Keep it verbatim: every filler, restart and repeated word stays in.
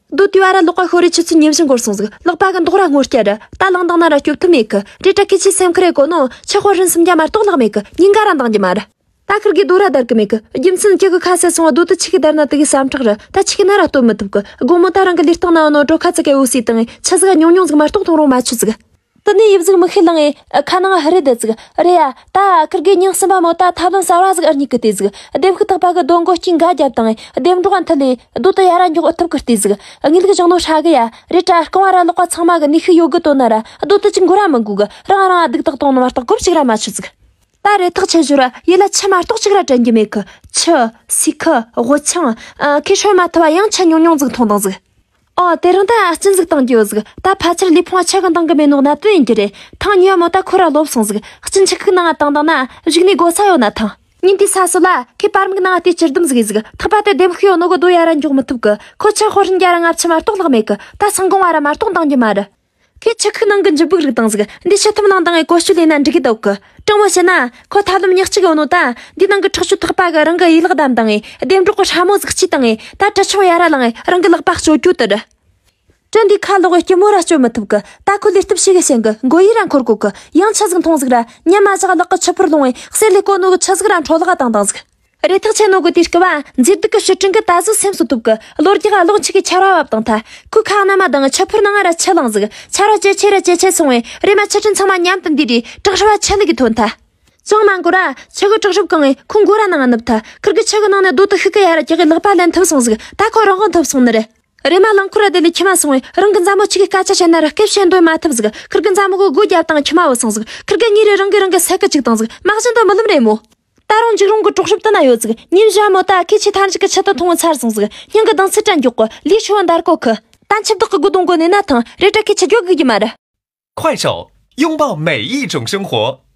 རྡོ་དེ་བ་ར་ལག་པ་ཤོར་རེ་ཆུ་ཚོད་ཉི་བཞི་འགོར་སོང་ཟིག། ལག་པ་གི་མདོག་ར་སྔོ་སྐྱ་ར། ད་ལངས་དང་ན་ར་སྐྱོབ་ཐུབ་མེད་གི། རེད་དྲ་ཁི་ཆི་སེམས་ཁུར་རེ་གོ་ནོ་ཆུ་ཧོ་རིན་སུམ་བརྒྱ་མ་གཏོགས་ལག་མེད་གི། ཉིན་འགའ་ར་འདང་རྒྱུ་མ་རེད། ད་ཁིར་གི་རྡོ་ར་བརྡར་གི་མེད་གི། རྒྱུ་མཚན་ཁྱི་གི་ཁ་ཟས་སོང་བ་རྡོ་དུ་ཆི་གི་བརྡར་ན་དུ་གི་སམ་ཁྲག་ར། ད་ཆི་གི་ན་ར་སྟོན་མི་ཐུབ་གི། དགོང་མོ་ད་རང་གི་ལུས་སྟེང་ན་ཡོད་ནོ་གྲོ་ཁ་ཙི་གེ་འུ་སི་དང་ཆུ་ཟིག་ཉུང་ཉུང་ཟིག་མ་གཏོགས་འཐུང་རུང་མ་ཆུ་ཟིག། དེ་ནས་ཡིབ་ཟིག་མི་ཤེས་ལང་ངེ་ཁ་ནང་ཧ་རེ་བསྡད་ཟིག། རེད་ཡ། ད་ཁིར་གི་ཉིན་གསུམ་པ་མོ་ད་ཐབ་ལམ་གསར་བ་ཟིག་ཨར་ཉིག་གི་དེ་ཟིག། ལྡེམ་ཤུགས་ཐག་པ་གི་རྡོ་མགོ་སྐྱིན་འགའ་རྒྱབ་དང་ངེ་ལྡེམ་འབྲོག་ཨན་ཐི་ལེ་རྡོ་དུ་ཡ་ར་འཇོག་ཨུ་ཐུབ་གི་དེ་ཟིག། དངུལ་གི་བཞག་ནོ་ཧྲ་གི་ཡ། རེད་དྲ་རྐང་བ་ར་ལག་པ་ཚང་མ་གི་ནུས་ཤུགས་ཡོད་གི་དོ་ན་ར་རྡོ་དུ་ཅིག་འགོ་ར་མི་འགུག་གི། རང་རང་ཨ་སྡུག་ཐག་གཏོང་ནོ་མ་གཏོགས་གོབ་ཞིག་ར་མ་ཆུ་ཟིག། ད་རེ་ཐག་ཆད་ཞོར་ཡི་ལ་ཆུ་མ་གཏོགས་ཅིག་ར་དྲན་རྒྱུ་མེད་གི། ཆུ། སི་ཁི། དབུ་ཆང་། ཨ། ཁི་ཧྲོལ་མ་ཐུབ་བ་ཡང་ཆུ་ཉུང་ཉུང་ཟིག་འཐུང་དང་ཟིག། ཨོ། དེ་རིང་ད་སྐྱིན་ཟིག་བཏང་རྒྱུ་ཡོད་ཟིག། ད་ཕལ་ཆེར་ལུས་ཕུང་བ་ཆུ་གི་འདང་གི་མེད་ནོ་གནད་དོན་ཡིན་རྒྱུ་རེད། ཐང་ཉོ་མོ་ད་ཁོ་ར་ལོབ་སོང་ཟིག། སྐྱིན་ཆུ་ཁུག་ནང་ང་བཏང་བཏང་ན་གཞུག་ནས་སྒོ་ས་ཡོད་ན་ཐང་། ཉིན་དེའི་ས་སོ་ལ་ཁོས་པར་མིག་ནང་ང་བལྟས་ཅིར་འདུམ་ཟིག་ཡིན་ཟིག། ཐག་པ་དེ་ལྡེམ་ཤུགས་ཡོད་ནོ་གི་རྡོ་ཡ་ར་འཇོག་མི་ཐུབ་གི། ཁོ་ཆུ་ཧོར་རིན་རྒྱ་ར་ལྔ་བཅུ་མ་གཏོགས་ལྷག་མེད་གི། ད་སང་དགོང་བ་ར་མ་གཏོགས་འདང་རྒྱུ་མ་རེད། ཁོས་ཆུ་ཁུག་ནང་གི་འཇུ་སྦུག་རིག་དང་ཟིག། འདི་ཕྱི་ཐུམ་ལང་དང་ངས་བཀོལ་སྤྱོད་ལས་ན་འགྲིག་གི་འདུག་གི། དྲང་མོ་བཤད་ན་ཁོ་ཐབ་ལམ་ཉག་གཅིག་ཡོད་ནོ་ད། འདི་ནང་གི་ཁྲག་ཤུགས་ཐག་པ་གི་རང་གི་ཡི་ལག་བསྡམས་དང་ངས་ལྡེམ་འབྲོག་གི་ཧྲ་མོ་ཟིག་ཕྱིས་དང་ངས་ད་གྲི་ཆུང་ཡ་ར་ལང་ངས་རང་གི་ལག་པ་གཅོད་རྒྱུ་དེ་རེད། གྲི་འདི་ཁ་ལོག་གི་སྐྱི་མོ་ར་གཅོད་མི་ཐུབ་གི། ད་ཁོ་ལུས་སྟོབས་ཞིག་གི་ཞན་གི། མགོ་ཡི་ར་འཁོར་གོ་གི། ཡང་ཆུ་ཟིག་འཐུང་ཟིག་ར། ཉམས་མ་བཞག་ལག་གི་ཆུ་ཕུར་ལོང་ངས་གསེར་ལས་བརྐོས་ནོ་གི་ཆུ་ཟིག་ར་འཕྲོ་ལག་བཏང་དང་ཟིག། རེ་ཐག་ཆད་ནོ་གི་དུས་སྐབས་བ་མཛེས་སྡུག་གི་ཕྱིར་དྲན་གི་ད་གཟོད་སེམས་སུ་ཐུབ་གི། ལོ་རྒྱག་གློག་འཁྱུག་གི་ཆར་བ་བབས་དང་ཐ། ཁོའི་ཁ་སྣ་མ་དང་ཆུ་ཕུར་ནང་ར་ཆུ་ལངས་ཟིག། ཆར་བ་ཇེ་ཆེ་ར་ཇེ་ཆེ་སོང་བས་རེ་མ་ཆུ་ཕྲན་ཚང་མ་མཉམ་དུ་འདུས་རེ་བྲག་ཧྲུལ་བ་ཆུ་ལུད་གི་ཐོན་ཐ། ཅང་མ་འགོར་ར་ཆུ་གི་བྲག་ཧྲུལ་གང་ངས་ཁོ་མགོ་ར་ནང་ནུབ་ཐ། ཁིར་གི་ཆུ་གི་ནང་ནས་རྡོ་དུ་ཤུགས་གི་ཡ་ར་རྒྱག་གི་ལག་པ་ལེན་ཐུབ་སོང་ཟིག། ད་ཁོ་རང་དབང་ཐུབ་སོང་ནི་རེད། རེ་མ་རླངས་འཁོར་ར་དེ་ལས་ཁྱི་མ་སོང་བས་རང་གི་མཛའ་མོ་ཆུ་གི་སྐད་ཆ་བཤད་ན་ར་སྐད་བཤད་འདོད་མ་ཐུབ་ཟིག། ཁིར་གི་མཛའ་མོ་གི་སྒོ་རྒྱབ་དང་ཁྱི་མ་བུད་སོང་ཟིག། ཁིར་གི་གཉིས་རེ་རང་གི་རང་གི་སད་གི་བཅུག་དང་ཟིག། མ་བཞིན་དུ་རྨི་ལམ་རེད་མོ། ད་རུང་འཇིགས་རུང་གི་གྲོག་ཧྲུབ་དུ་ན་ཡོད་ཟིག། ཉིན་བཞི་མོ་ད་ཁི་ཆི་ཐར་ཞིག་གི་ཆུ་དུ་འཐུང་ཚར་སོང་ཟིག། སྙིང་གི་གདངས་ཚད་དྲན་མགྱོགས་གི་ལུས་ཤོ་འདར་གོ་གི། ད་འཆི་བདག་གི་དགུ་གདོང་གོ་ནས་ན་ཐང་རེ་དྲ་ཁི་ཆི་རྒྱོ་གི་གི་མ་རེད། 快手，拥抱每一种生活。